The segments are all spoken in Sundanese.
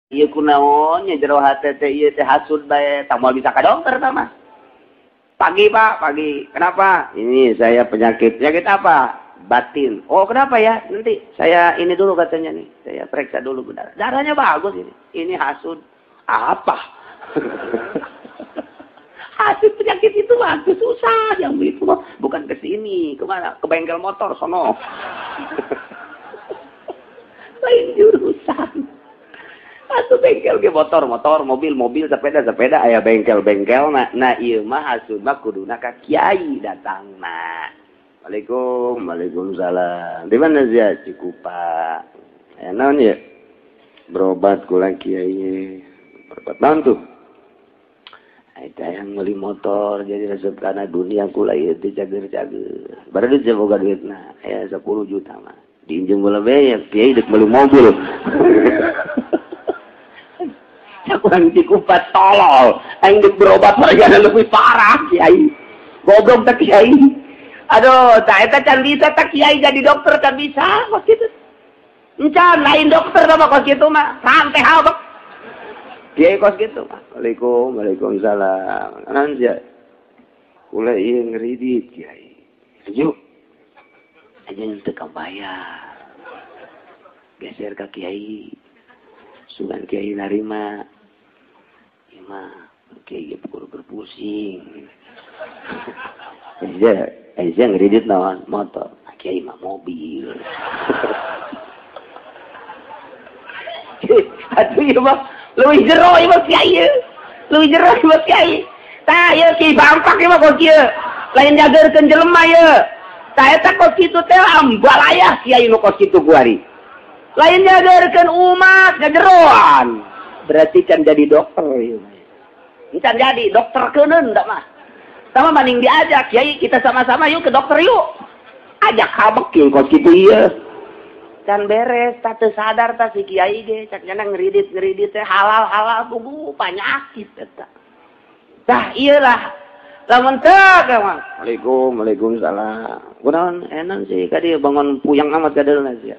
Ieu kunaon nya jero hate teh ieu teh hasud bae, tah moal bisa ka dokter tah mah. Pagi Pak, pagi. Kenapa? Ini saya penyakit. Penyakit apa? Batin. Oh, kenapa ya? Nanti saya ini dulu katanya nih. Saya periksa dulu benar. Darahnya bagus ini. Ini hasud. Apa? Hasud penyakit itu bagus, susah yang itu mah. Bukan ke sini, kemana? Ke bengkel motor sono. Lain jurusan. Atuh bengkel ge motor, motor, mobil, mobil, sepeda, sepeda, aya bengkel-bengkel. Nah, ieu mah hasud mah kuduna ka kiai datangna. Waalaikum, waalaikumsalam. Di mana sia? Cikupa. Aya naon ieu? Berobat kula kiai. Berobat naon tuh? Eta yang meuli motor jadi resep kana dunia kula ieu teh cager-cager. Baru duit boga duitna, aya 10 juta mah. Diinjem bola bae kiai deuk meuli mobil. Kurang Cikupa tolol, aing deuk berobat wargana lebih parah kiai. Goblok teh kiai. Aduh, tah eta can bisa tah kiai jadi dokter can bisa kos kitu. Encan lain dokter mah kos kitu mah, santai habek. Kiai kos kitu mah. Waalaikum, waalaikumsalam. Naon sia? Kula ieu ngeridit kiai. Ayo. Aja teu kabayar. Geser ka kiai. Sugan kiai narima. Mah kiai pukul berpusing. Aja ngeridit naon motor, kiai mah mobil. Aduh ieu mah leuwih jero ieu mah kiai. Leuwih jero ieu mah kiai. Tah ieu kiai bangpak ieu mah kos kieu. Lain nyageurkeun jelema ieu. Tah eta kos kitu teh ambalayah kiai nu kos kitu kuari. Lain nyageurkeun umat ngajeroan. Berarti kan jadi dokter ieu. Encan jadi dokter keuneun da mah. Sama banding diajak, kiai kita sama-sama yuk ke dokter yuk. Ajak habek kieu kos kitu ieu. Can beres, tah teu sadar tah si kiai ge, cak nyana ngeridit-ngeridit teh halal-halal kudu panyakit eta. Tah ieu lah. Lamun teu mah. Waalaikum, waalaikumsalam. Kunaon enak sih ka dieu bangun puyang amat ka dieu sia.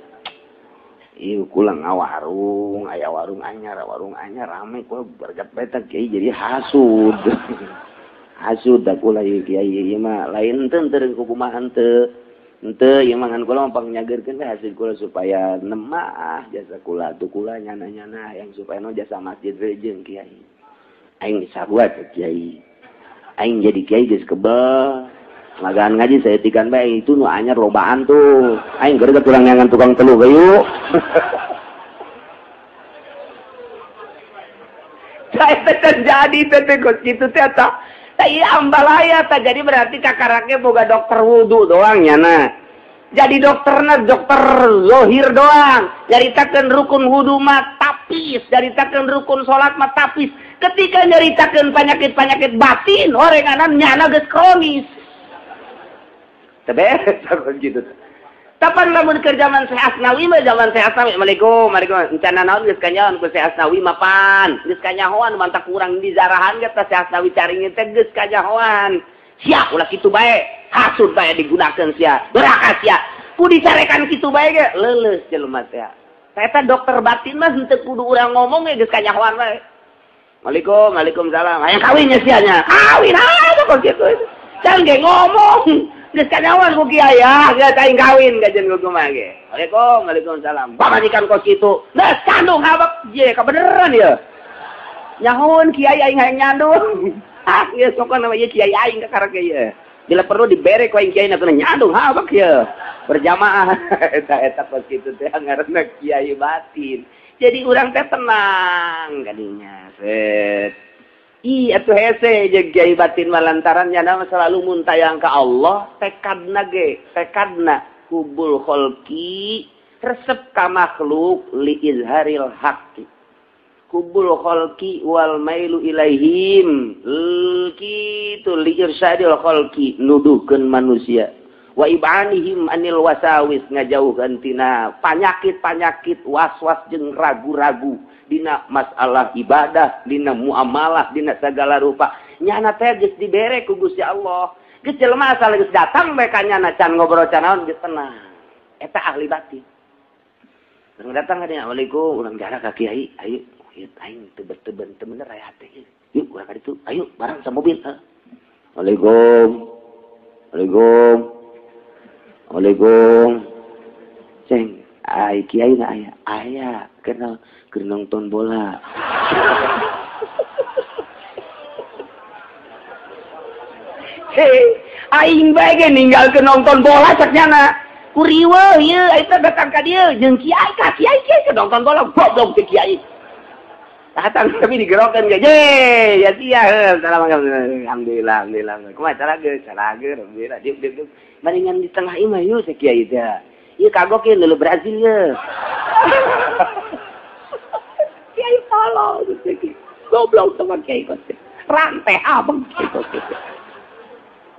Ieu kula ngawarung, aya warung anyar rame kula bergat bae teh kiai jadi hasud. Hasud da kula ieu kiai ieu mah lain teu teu kumaha teu. Henteu ieu mah ngan kula mah pangnyageurkeun we hasil kula supaya nemah jasa kula tuh kula nyana-nyana yang supaya no jasa masjid we jeung kiai. Aing sarua teh kiai. Aing jadi kiai geus kebel. Magaan ngaji saya tikan bae itu nu anyar lobaan tuh. Aing geureuh kurang nyangan tukang telu gayu. Saya terjadi teh kos kitu teh eta. Tah ieu ambalaya tah jadi berarti kakarake boga dokter wudu doang nyana. Jadi dokterna dokter zohir doang. Nyaritakeun rukun wudu mah tapis, nyaritakeun rukun salat mah tapis. Ketika nyaritakeun penyakit-penyakit batin, orenganan nyana geus kronis. Beres gitu. Tapan lamun keur zaman Syekh Asnawi mah zaman Syekh Asnawi. Assalamualaikum, waalaikumsalam. Encana naon geus kanyahoan ku Syekh Asnawi mapan. Geus kanyahoan mantak kurang dizarahan ge teh Syekh Asnawi caringin teh geus kanyahoan. Sia ulah kitu bae, hasud bae digunakeun sia. Doraka sia. Ku dicarekan kitu bae ge leuleus jelema teh. Eta dokter batin mah henteu kudu urang ngomong ge geus kanyahoan bae. Waalaikum, waalaikumsalam. Hayang kawin nya sia nya. Kawin ah kok kitu. Can ge ngomong. Geus kanyawan ku kiai ah, geus aing kawin kajen ku kumaha ge. Waalaikum, waalaikumsalam. Pamajikan kos kitu. Geus kandung habek je kabeneran ieu. Nyahoun kiai aing hayang nyandung. Ah, geus sokona mah ieu kiai aing kakarek ieu. Bila perlu dibere ku aing kiai na nyandung habek ieu. Berjamaah eta eta kos kitu teh ngaranna kiai batin. Jadi urang teh tenang kadinya. Set. Ih, atuh hese jeung kiai batin mah lantaran nyana selalu muntayang ka Allah, tekadna ge, tekadna kubul kholqi resep ka makhluk li izharil haqqi. Kubul kholqi wal mailu ilaihim, kitu li irsyadil kholqi nuduhkeun manusia. Wa ibanihim anil wasawis ngajauhkeun tina panyakit-panyakit was-was jeung ragu-ragu dina masalah ibadah, dina muamalah, dina segala rupa. Nyana teh geus dibere ku Gusti Allah. Geus jelema asal geus datang bae ka nyana can ngobrol can naon geus tenang. Eta ahli batin. Urang datang ka dinya, "Assalamualaikum, urang jarak ka kiai." Ayo, Ieu aing teu teu bener aya hate. Yuk urang ka ditu. Ayo bareng sa mobil. Assalamualaikum. Assalamualaikum. Assalamualaikum. Ceng, ai kiai na aya. Aya keur nonton bola. Hei, aing bae ge ninggalkeun nonton bola cek nyana. Ku riweuh ieu eta datang ka dieu jeung kiai ka kiai kiai keur nonton bola goblok teh kiai. Datang tapi digerokeun ge. Ye, ya sia heuh, alhamdulillah, alhamdulillah. Kumaha cara ge? Cara ge alhamdulillah. Diuk diuk diuk. Maringan di tengah imah yeuh teh kiai teh. Ieu kagok ieu leuleuh Brazil ye. Kiai tolong goblok sama kiai kos. Rantai abang gitu.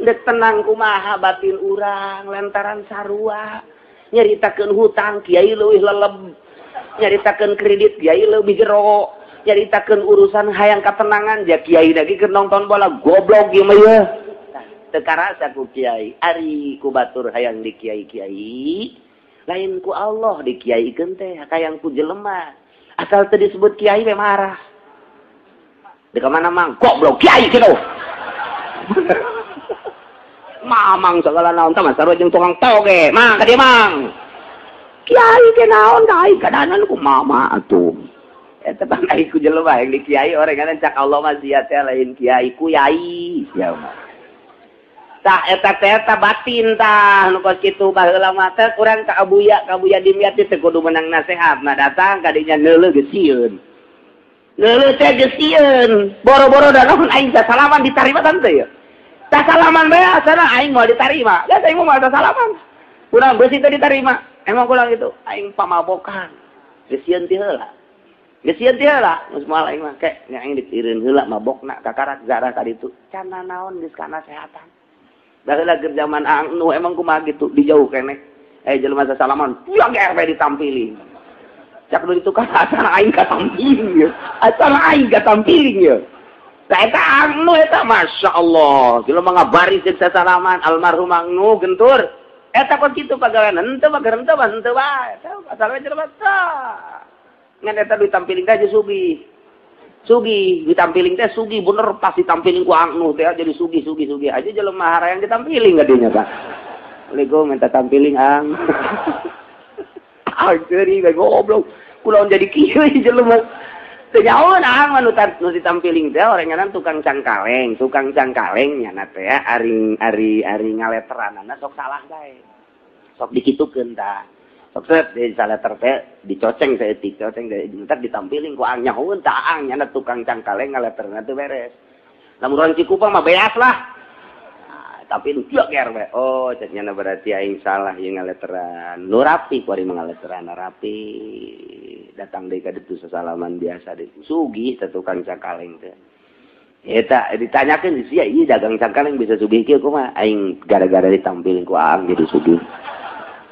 Dek tenang kumaha batin urang lantaran sarua nyaritakeun hutang kiai leuwih leleb, nyaritakeun kredit kiai leuwih jero, nyaritakeun urusan hayang katenangan ja kiai lagi keur nonton bola goblok ieu mah ye. Teu karasa ku kiai, ari ku batur hayang di kiai-kiai, lain ku Allah di kiaikeun teh hayang ku jelema. Asal teu disebut kiai we marah. Di mana mang goblok kiai kitu. Mamang segala naon tah sarua jeung tukang toge. Mang ka dieu mang. Kiai ke naon ka aing kadanan ku mama atuh. Eta bang ai ku jelema yang di kiai orengan cak Allah mah sia teh lain kiai ku yai sia mah. Tah eta teh eta batin tah nu kos kitu baheula mah teh urang ka Abuya Dimyati teh kudu menang nasehat. Nah datang ka dinya neuleuh geus sieun. Neuleuh teh geus sieun. Boro-boro da naon aing salaman ditarima tante ya. Tak salaman bae asana aing moal ditarima. Geus aing moal salaman. Kurang beusi teh ditarima. Emang kurang itu aing pamabokan. Geus sieun ti heula. Geus sieun ti heula, geus moal aing mah ke nya aing ditireun heula mabokna kakarak zarah ka ditu. Can nanaon geus kana sehatan. Baheula keur zaman anu emang kumaha gitu dijauh keneh. Jelema sasalaman, pulang ge RW ditampiling. Cak nu ditu kan asana aing katampiling ye. Asana aing katampiling ye. Lah eta anu eta Masya Allah. Jelema ngabaris jeung sasalaman almarhum anu gentur. Eta kos kitu pagawean henteu mah henteu mah henteu bae. Eta asal we jelema tah. Ngan eta ditampiling teh sugih. Sugih ditampiling teh sugih bener pas ditampiling ku anu teh jadi sugih sugih sugih aja jelema harayang ditampiling ka dinya tah. Assalamualaikum minta tampiling ang. Ageuri we goblok. Kulaon jadi kieu jelema. Teu nyahoeun ang mah nu ditampiling teh orenganan tukang cangkaleng nyana teh ari ari ari ngaleteranana sok salah bae. Sok dikitukeun tah. Sok set di saleter teh dicoceng saeutik, coceng entar ditampiling ku ang nyahoeun tah ang nyana tukang cangkaleng ngaleterna teu beres. Lamun urang Cikupang mah beas lah. Nah, tapi nu kieu ger we. Oh, cek nyana berarti aing salah ieu ngaleteran. Nu rapi ku ari mangaleteran rapi. Datang deui ka ditu sasalaman biasa deui. Sugih teh tukang cangkaleng teh. Eta ditanyakeun sia ieu dagang cangkaleng bisa sugih kieu kumaha? Aing gara-gara ditampiling ku aang jadi sugih.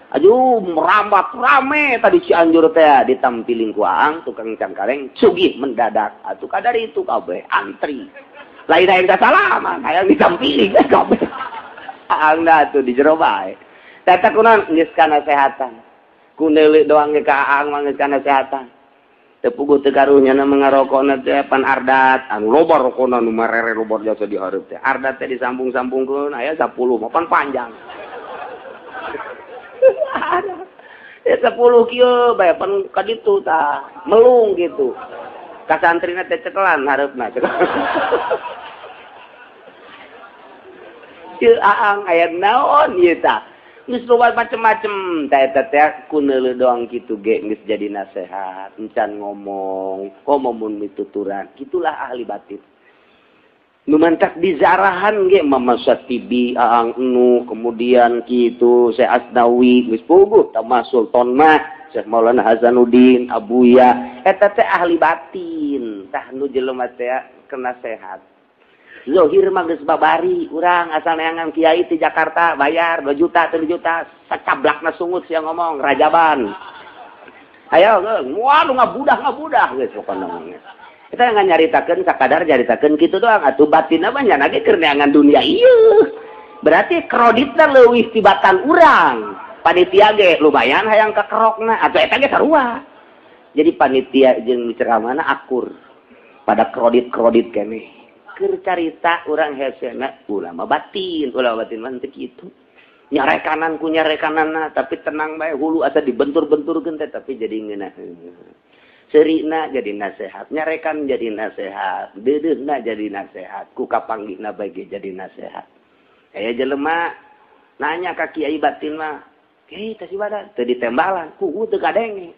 Aduh, merambat rame tadi Cianjur teh ditampiling ku aang tukang cangkaleng sugih mendadak. Atuh kadar itu kabeh antri. Lain hayang salaman, hayang ditampiling kabeh. Aang da atuh di jero bae. Eta kunaon geus kana sehatan. Ku neuleuk doang ge ka aang mah geus kana sehatan. Teu puguh teu karunya na ngarokona teh pan ardat, anu loba rokona nu marere loba jasa di hareup teh. Ardat teh disambung-sambungkeun aya 10 mah pan panjang. Ya 10 kieu bae pan ka ditu tah, melung gitu. Ka santrina teh cekelan hareupna. Ieu aang aya naon ieu tah. Geus loba macem-macem tah eta teh ku neuleuh doang kitu ge geus jadi nasehat, encan ngomong, komo mun mituturan. Kitulah ahli batin. Nu mantak dizarahan ge Mama Satibi Aang Nu kemudian kitu Syekh Asnawi geus puguh Tama Sultan mah Syekh Maulana Hasanuddin Abuya eta teh ahli batin tah nu jelema teh kena sehat. Zohir mah geus babari urang asal neangan kiai ti Jakarta bayar 2 juta 3 juta sacablakna sungut sia ngomong rajaban. Ayo waduh ngabudah geus pokona mah. Kita nggak nyaritakeun sakadar nyaritakeun kitu doang atuh batinna mah nya ge keur neangan dunia ieu. Berarti kreditna leuwih tibatan urang. Panitia ge lumayan hayang kakerokna atuh eta ge sarua. Jadi panitia jeung ceramahna akur pada krodit-krodit keneh. Keur carita urang hesena ulama batin mah teu kitu. Nyarekanan ku nyarekanana tapi tenang bae hulu asa dibentur-benturkeun teh tapi jadi ngeunah. Seurina jadi nasehat, nyarekan jadi nasehat, deudeuhna jadi nasehat, ku kapanggihna bae ge jadi nasehat. Aya jelema nanya ka kiai batin mah, "Kiai teh si badan teu ditembalan, ku teu kadenge."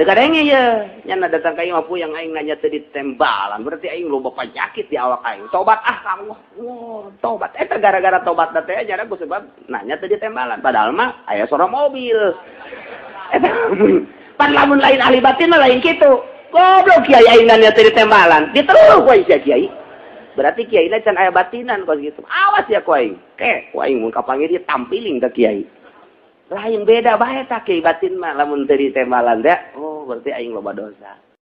Teu kadenge ye, nya datang ka imah puyang aing nanya teu ditembalan, berarti aing loba penyakit di awak aing. Tobat ah ka Allah. Wah, tobat eta gara-gara tobat teh nya ku sebab nanya teu ditembalan, padahal mah aya suara mobil. Eta pan lamun lain ahli batin mah lain kitu. Goblok kiai aing nanya teu ditembalan, diteluh ku sia kiai. Berarti kiai na can aya batinan kos gitu. Awas ya ku aing. Ke, ku aing mun kapanggih dia tampiling ka kiai. Lain beda bae tah kiai batin mah lamun teu ditembalan teh. Oh, berarti aing loba dosa.